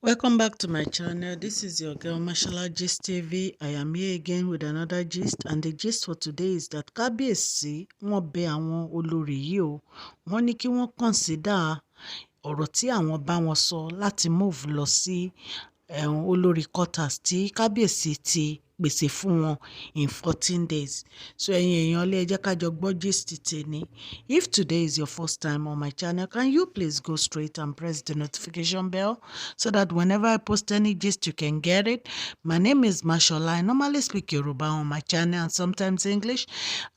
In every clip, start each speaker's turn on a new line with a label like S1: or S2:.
S1: Welcome back to my channel. This is your girl Mashola Gist TV. I am here again with another gist, and the gist for today is that Kábíyèsí wọ́n bẹ̀ àwọn olórí yìí o. Wọ́n ní kí wọ́n consider ọ̀rọ̀ tí àwọn bá wọn sọ láti move lọ sí olórí quarters tí Kábíyèsí ti pèsè fún wọn in 14 days. So ẹ̀yin èèyàn ilé, ẹ jẹ́ ká jọ gbọ́ gist tèmi. If today is your first time on my channel, can you please go straight and press the notification bell so that whenever I post any gist, you can get it. My name is Mashola. I normally speak Yoruba on my channel and sometimes English,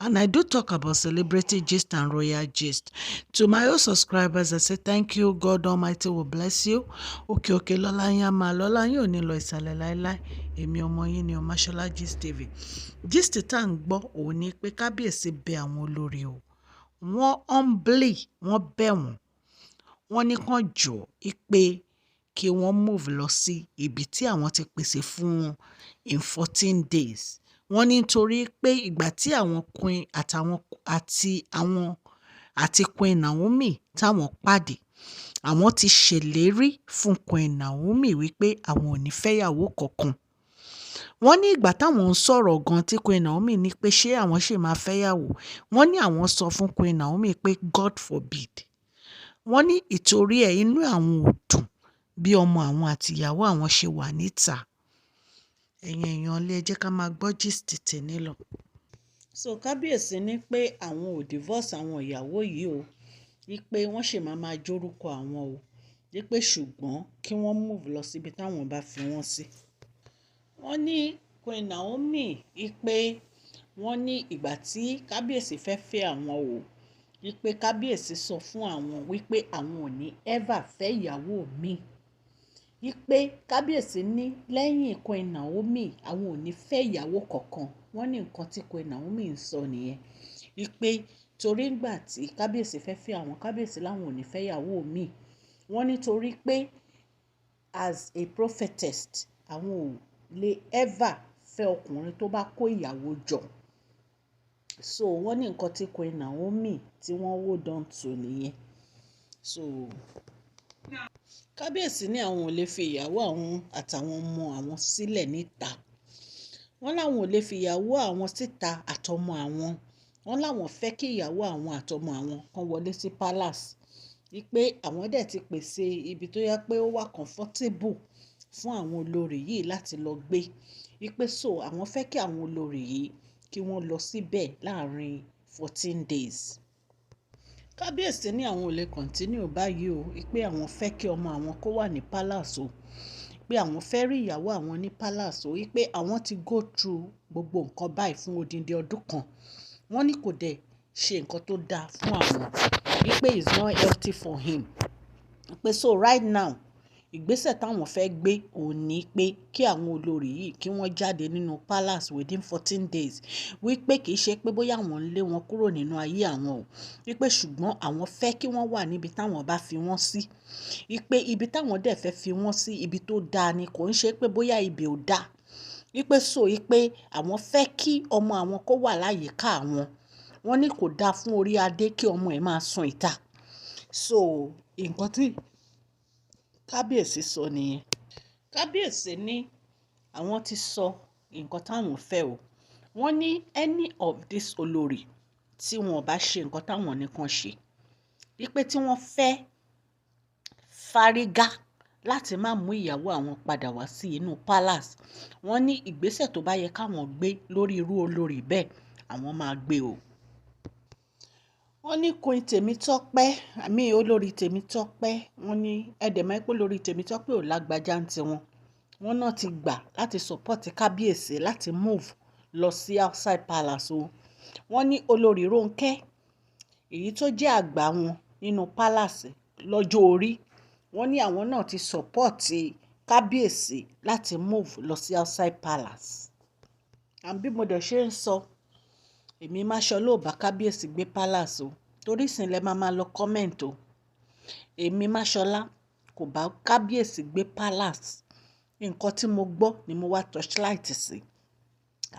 S1: and I do talk about celebrity gist and royal gist. To my old subscribers, I say thank you. God Almighty will bless you. Òkè òkè lọ́lá yín á máa lọ́lá yín ò ní lọ ìsàlẹ̀ láéláé. Èmi ọmọ yín ni o, Mashola Gist TV. Gist tá à ń gbọ́ òun ni pé Kábíyèsí bẹ àwọn olórí o. Wọ́n humbly wọ́n bẹ̀ wọ́n. Wọ́n ní kàn jọ̀ọ́ pé kí wọ́n move lọ sí ibi tí àwọn ti pèsè fún wọn in 14 days. Wọ́n ní nítorí pé ìgbà tí àwọn queen àtàwọn àti àwọn àti Queen Naomi táwọn pàdé, àwọn ti ṣèlérí fún Queen Naomi wípé àwọn ò ní fẹ́yàwó kankan. Wọ́n ní ìgbà táwọn ń sọ̀rọ̀ gan tí Queen Naomi ní pé ṣé àwọn ṣì máa fẹ́yàwó, wọ́n ní àwọn sọ fún Queen Naomi pé God forbid. Wọ́n ní ìtorí ẹ̀, inú àwọn ò dùn bí ọmọ àwọn àti ìyàwó àwọn ṣe wà níta. Ẹ̀yin èèyàn ilé, ẹ jẹ́ ká máa gbọ́ gist tèmi lọ. So Kábíyèsí ní pé àwọn ò divorce àwọn ìyàwó yìí o, wípé wọ́n sì máa máa jórúkọ àwọn o, wípé ṣùgbọ́n kí wọ́n move lọ síbi táwọn bá fi wọ́n sí. Wọ́n ní Queen Naomi wípé wọ́n ní ìgbà tí Kábíyèsí fẹ́ fẹ́ àwọn o, wípé Kábíyèsí sọ fún àwọn wípé àwọn ò ní ever fẹ́ ìyàwó mi. Wípé Kábíyèsí ní lẹ́yìn Queen Naomi, àwọn ò ní fẹ́ ìyàwó kankan. Wọ́n ní nǹkan tí Queen Naomi ń sọ nìyẹn. Wípé torí ìgbà tí Kábíyèsí fẹ́ fẹ́ àwọn, Kábíyèsí láwọn ò ní fẹ́ ìyàwó mi. Wọ́n ní torí pé as a prophetess, àwọn ò lè ever fẹ́ ọkùnrin tó bá kó ìyàwó jọ. So wọ́n ní nǹkan tí Queen Naomi tí wọ́n hold on to nìyẹn. So Kábíyèsí ní àwọn ò lè fi ìyàwó àwọn àtàwọn ọmọ àwọn sílẹ̀ níta. Wọ́n láwọn ò lè fi ìyàwó àwọn síta àtọmọ àwọn. Wọ́n láwọn fẹ́ kí ìyàwó àwọn àtọmọ àwọn kan wọlé sí palace. Wípé àwọn dẹ̀ ti pèsè ibi tó yẹ pé ó wà comfortable fún àwọn olórí yìí láti lọ gbé. Wípé so àwọn fẹ́ kí àwọn olórí yìí kí wọ́n lọ síbẹ̀ láàárín 14 days. Kábíyèsí ní àwọn ò lè continue báyìí o, wípé àwọn fẹ́ kí ọmọ àwọn kó wà ní palace o. Pé àwọn fẹ́ rí ìyàwó àwọn ní palace o, wípé àwọn ti go through gbogbo nǹkan báyìí fún odindi ọdún kan. Wọ́n ní kò dẹ̀ ṣe nǹkan tó da fún àwọn. Wípé it's not healthy for him. Pé so right now, ìgbésẹ̀ táwọn fẹ́ gbé òun ní pé kí àwọn olórí yìí kí wọ́n jáde nínú palace within 14 days. Wípé kì í ṣe pé bóyá àwọn ń lé wọn kúrò nínú ayé àwọn o. Wípé ṣùgbọ́n àwọn fẹ́ kí wọ́n wà níbi táwọn bá fi wọ́n sí. Wípé ibi táwọn dẹ̀ fẹ́ fi wọ́n sí, ibi tó da ni, kò ń ṣe pé bóyá ibi ò da. Wípé so wípé àwọn fẹ́ kí ọmọ àwọn kó wà láyìíká àwọn. Wọ́n ní kò da fún orí adé kí ọmọ ẹ̀ máa sùn ìta. So nǹkan tí Kábíyèsí sọ nìyẹn. Kábíyèsí ní àwọn ti sọ nǹkan táwọn fẹ́ o. Wọ́n ní any of this olórí tí wọ́n ò bá ṣe nǹkan táwọn nìkan ṣe, wípé tí wọ́n fẹ́ fárígá láti má mú ìyàwó àwọn padà wá sí inú palace, wọ́n ní ìgbésẹ̀ tó bá yẹ káwọn gbé lórí irú olórí bẹ́ẹ̀, àwọn máa gbé o. Wọ́n ní Queen Tèmítọ́pẹ́, àmì olórí Tèmítọ́pẹ́, wọ́n ní ẹ̀dẹ̀ pé olórí Tèmítọ́pẹ́ ò lágbájá ń tiwọn. Wọ́n náà ti gbà láti support Kábíyèsí láti move lọ sí outside palace o. Wọ́n ní olórí Rónkẹ́, èyí tó jẹ́ àgbà wọn nínú palace lọ́jọ́ orí, wọ́n ní àwọn náà ti support Kábíyèsí láti move lọ sí outside palace. And bí mo dẹ̀ ṣe ń sọ, èmi Máṣọlá ò bá Kábíyèsí gbé palace o. Torí ìsìn lẹ máa máa lọ comment o. Èmi Máṣọlá kò bá Kábíyèsí gbé palace. Nǹkan tí mo gbọ́ ni mo wá torchlight sí.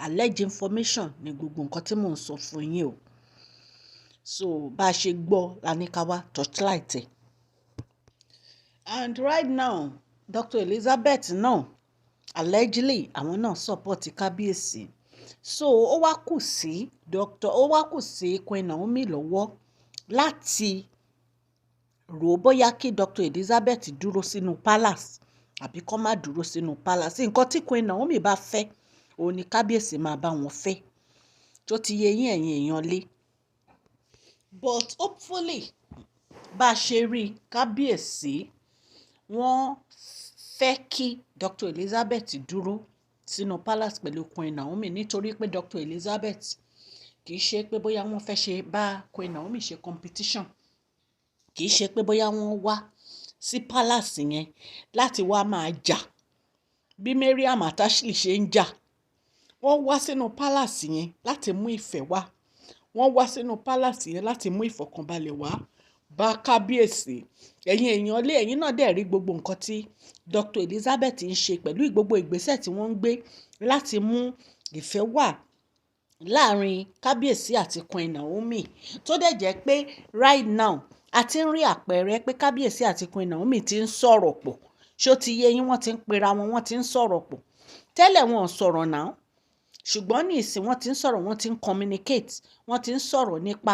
S1: Alleged information ni gbogbo nǹkan tí mò ń sọ fún yín o. So bá ṣe gbọ́ la ní ká wá torchlight ẹ̀. And right now, Dr. Elizabeth náà, allegedly, àwọn náà support kábíyèsí. So ó wá kù sí Dr. ó wá kù sí Queen Naomi lọ́wọ́ láti rò ó bóyá kí Dr. Elizabeth dúró sínú palace àbí kó má dúró sínú palace. Nǹkan tí Queen Naomi bá fẹ́, òun ni kábíyèsí máa bá wọn fẹ́. Tó ti yé yín, ẹ̀yin èèyàn lé. But hopefully, bá a ṣe rí, kábíyèsí wọ́n fẹ́ kí Dr. Elizabeth dúró sínú palace pẹ̀lú Queen Naomi, nítorí pé Dr. Elizabeth, kì í ṣe pé bóyá wọ́n fẹ́ ṣe bá Queen Naomi ṣe competition, kì í ṣe pé bóyá wọ́n wá sí palace yẹn láti wá máa jà bí Mariam àti Ashley ṣe ń jà. Wọ́n wá sínú palace yẹn láti mú ìfẹ́ wá. Wọ́n wá sínú palace yẹn láti mú ìfọ̀kànbalẹ̀ wá bá kábíyèsí. Ẹ̀yin èèyàn lé, ẹ̀yin náà dẹ̀ rí gbogbo nǹkan tí Dr. Elizabeth ń ṣe pẹ̀lú gbogbo ìgbésẹ̀ tí wọ́n ń gbé láti mú ìfẹ́ wà láàrin kábíyèsí àti Queen Naomi, tó dẹ̀ jẹ́ pé right now, a ti ń rí àpẹẹrẹ pé kábíyèsí àti Queen Naomi ti ń sọ̀rọ̀ pọ̀. Ṣó ti yé yín? Wọ́n ti ń pera wọn, wọ́n ti ń sọ̀rọ̀ pọ̀. Tẹ́lẹ̀, wọn ò sọ̀rọ̀ náà, ṣùgbọ́n ní ìsìn, wọ́n ti ń sọ̀rọ̀, wọ́n ti ń communicate, wọ́n ti ń sọ̀rọ̀ nípa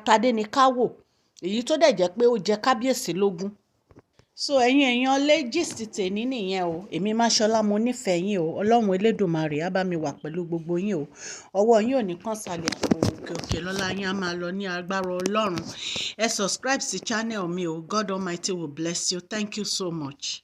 S1: Tadéníkàwò, èyí tó dẹ̀ jẹ́ pé ó jẹ kábíyèsí lógún. So ẹ̀yin èèyàn lé, gist tèmi nìyẹn o. Èmi Máṣọ́lá, mo nífẹ̀ẹ́ yín o. Ọlọ́run Elédùmarè á bá mi wà pẹ̀lú gbogbo yín o. Ọwọ́ yín ò ní kàn sàlẹ̀ àpò. Òkè òkè lọ́lá yín á máa lọ ní agbára Ọlọ́run. Ẹ subscribe sí channel mi o. God Almighty will bless you. Thank you so much.